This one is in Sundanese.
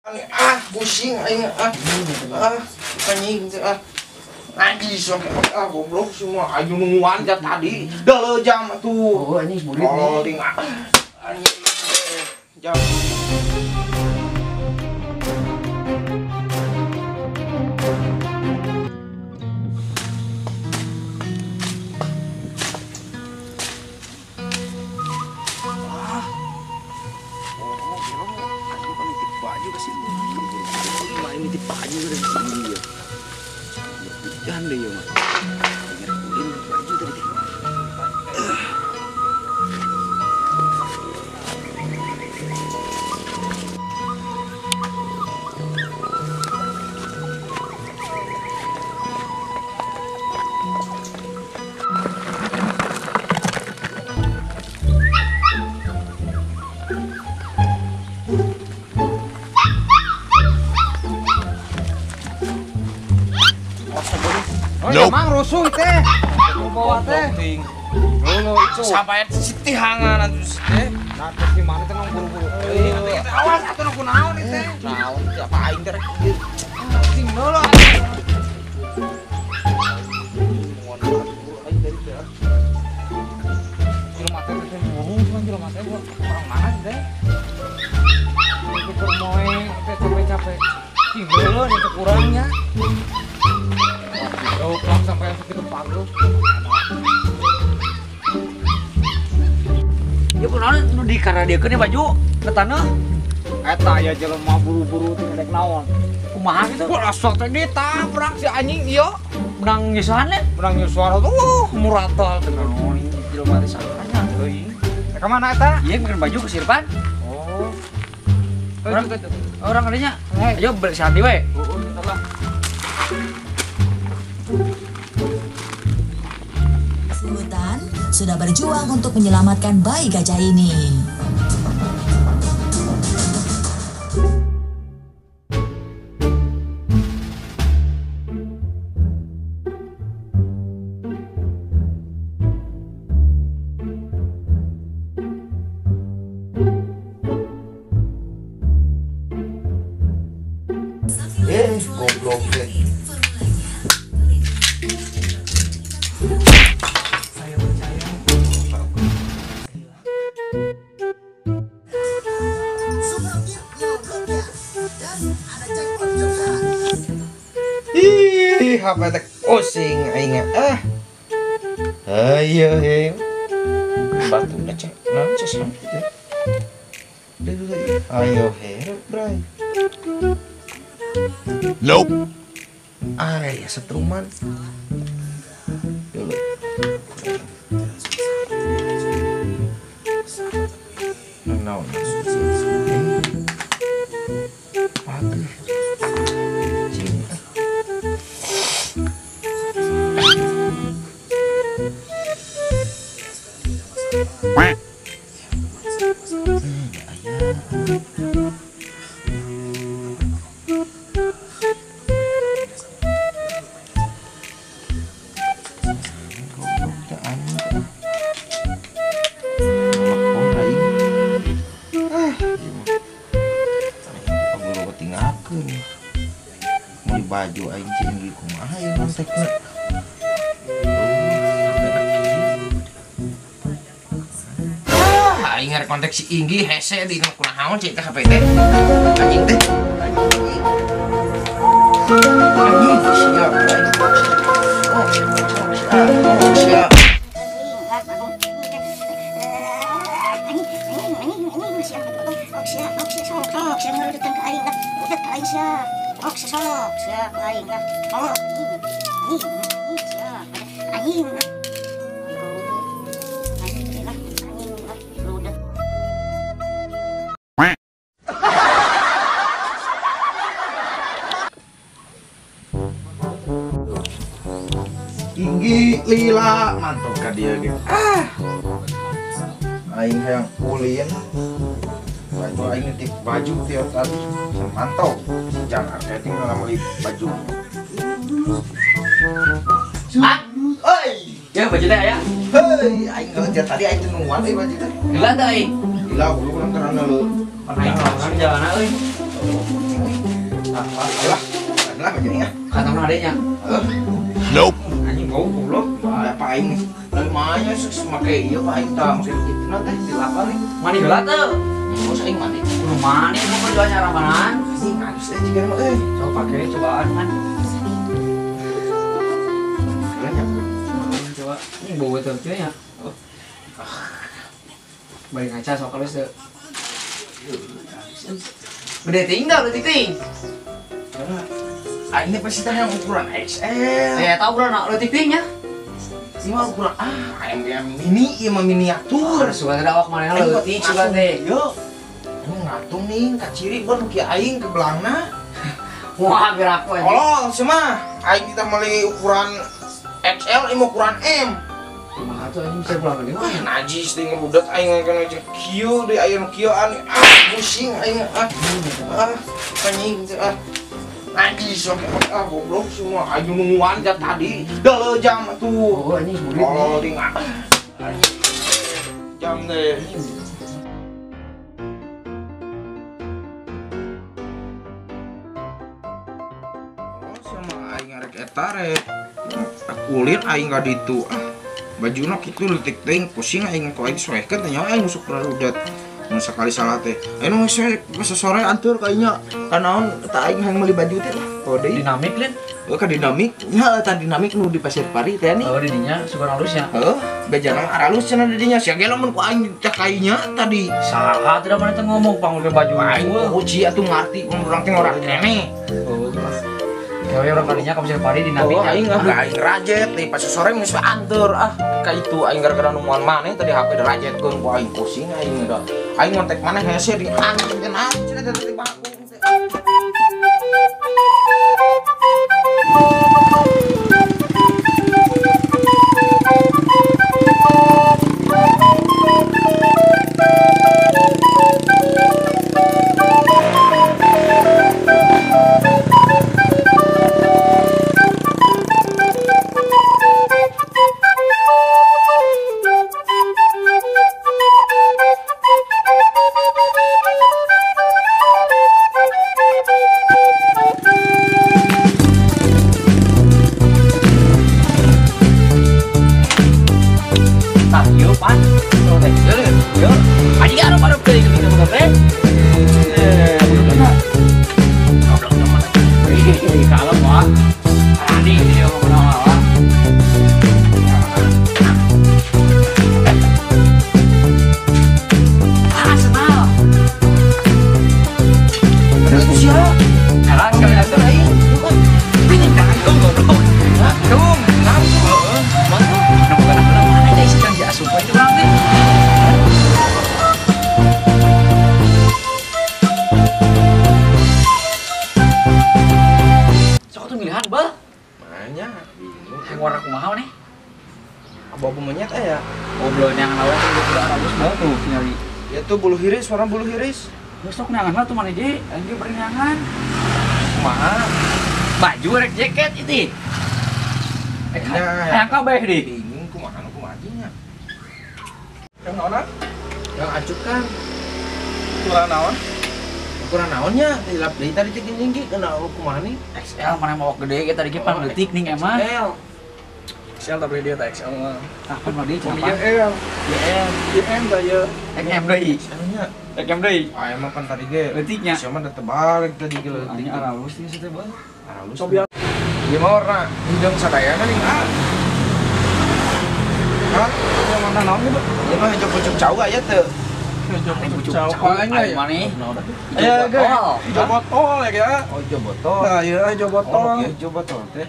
Ah, pusing aing ah. Ah, anjing ah. Anjing sok ah goblok semua aing nungguan jat tadi. Deuleu jam atuh. Oh, anjing burit. Oh, ting anjing jam. Hujan deh ya mah. Ngerkulin baju tadi teh. Nope. Emang rusuh teh. Bawa teh. Sampai sitihangan atuh teh. Nah, terus gimana teh nong buru-buru. Awas atuh nong kunaon ieu teh. Naon teh apa aing teh rek ieu. Sing heula. Jelema teh teh buru cuman jelema teh orang mana sih teh? Keur moe teh capek-capek. Sing heula teh kurangnya. Oh, plak sampai yang segitu panggung. Ya kunaon nu di karadiekeun baju ke taneuh. Eta aya jelema buru-buru teh rek naon. Kumaha kitu? Kok asa teh ditabrak si anjing ieu. Menang nyusuhan le? Menang nyusuhan tuh muratal teh naon jelema teh sakanya teuing. Rek ka mana eta? Ieu bikin baju ke Sirpan. Oh. Orang adanya. Ayo beli sandi we. Heeh, lah. Hutan sudah berjuang untuk menyelamatkan bayi gajah ini. Goblok deh. Ih, HP teh pusing aing ah. Ayo he. Batuna cek, naon cek teh. Ayo he, bray. Nope. Ay, setruman. Dulu. Naon. Aduh. Baju aing cing kumaha ieu kontekna. Ah, aing ngarek kontek si Inggi hese di kunaon cing teh HP teh. Anjing teh. Anjing siap aing. Oh, siap. Inggi lila mantap ka dia ge. Ah. Aing hayang ulin. Baju aing nitip baju tiap tadi mantau. Jangan arketing malah beli baju. Ah, oi. Ya baju teh aya. Hei, aing geus tadi aing teh nungguan euy baju teh. Gila teh aing. Gila, gua kurang karena lu. Aing langsung jalan euy. Ayolah. Lah baju nya. Kantongna adenya. Nope. Anjing bau goblok. Apa aing? Lumayan make ieu aing tah make kitu na teh dilapar nih. Mandi heula teu. Bos aing mandi. Kudu mandi mun jual nyaramanan. Anjing halus teh jiga mah euy. Sok pake cobaan kan. Coba ini bau teu kieu nya. Balik ngaca sok halus teu. Gede ting dah, gede ting. Aing teh pasti teh yang ukuran XL. Ya tahu ukuran leutik ting nya. Ini mah ukuran ayam mini, ieu mah miniatur. Sugan teh awak manehna leutik sugan teh. Yo. Ini ngatung nih, kaciri bon nu kieu aing ke belangna. Wah, biar aku aja. Tolol sia mah. Aing kita meuli ukuran XL, ieu ukuran M. Kumaha tuh anjing bisa pulang deui. Wah, najis teh ngerudet aing kana jeung kieu deui aya nu kieu aneh. Pusing aing anjing najis goblok semua aing nungguan jam tadi. Deuleu jam atuh. Oh, anjing murid. Tolol ding. Jam deh. Oh, sama aing arek eta rek. Kulit aing ka ditu. Bajuna kitu leutik teuing pusing aing ku aing soekeun teh nyawa aing musuh rudet. Mun sakali salah teh. Aing nu sore antur kayaknya kanaon eta aing hayang meuli baju teh lah. Oh deui. Dinamik lin. Heuh ka dinamik. Nya eta dinamik nu di Pasir Pari teh nih. Oh di dinya sugan halus nya. Heuh, bejana aralus cenah di dinya. Sia ge lamun ku aing teh kainya tadi. Saha teh da maneh teh ngomong panggul baju. Aing uji atuh ngarti mun urang teh ngora keneh. Oh. Kewe orang kalinya ka Pasir Pari dinamik. Oh, aing aing rajet teh pas sore geus antur ka itu aing gara-gara nungguan maneh tadi HP dirajetkeun ku aing pusing aing da. Aing ngontek maneh hese di anjing teh naon cenah teh teh baku teh. Abu-abu monyet ya? Oh, belum yang lawan tuh udah halus banget tuh nyari. Ya tuh bulu hiris, warna bulu hiris. Besok nangan lah tuh mana je? Anjing berinangan. Kumaha? Baju rek jaket itu. Hayang kabeh di. Bingung kumaha nu kumaha nya. Yang naon? Yang acup kan. Ukuran naon? Ukuran naonnya? Dilap deui tadi teh tinggi kena kumaha nih? XL mana mau gede kita tadi ge pan leutik ning emang. XL. XL tak boleh dia tak XL mah. Ah, pan mah dia cenah. L. Y M. Y M da ieu. M deui. XL-nya. M deui. Ah, emang pan tadi ge. Leutiknya. Sia mah da tebalik tadi ge leutik. Anjing aralus ieu teh, Bang. Aralus. Coba ieu mah warna hideung sadayana nih. Hah? Yang warna naon ieu, Bang? Ieu mah hijau pucuk cau aya teu. Hijau pucuk cau aya maneh. Aya ge. Hijau botol ya ge. Oh, hijau botol. Nah, ieu hijau botol. Oh, hijau botol teh.